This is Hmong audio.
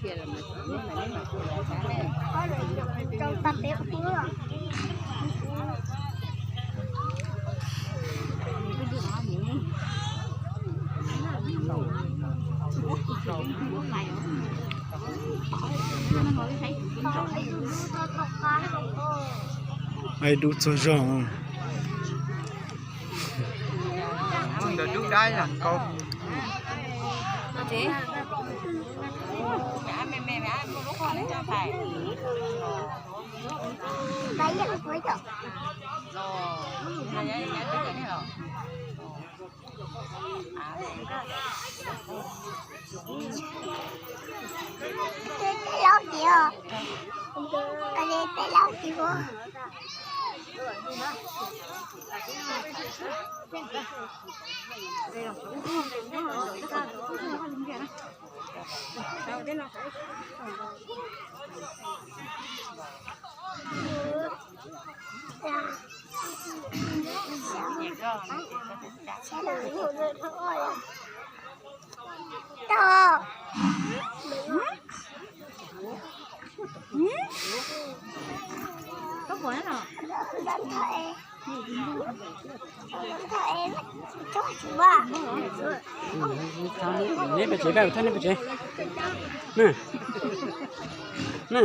Ai dub txog zog. Ntawm dub dab los kau. Tej laub tim os. Tej laub tim os. Neb pes tsev, peb thaj neb pes tsev. Neb, neb.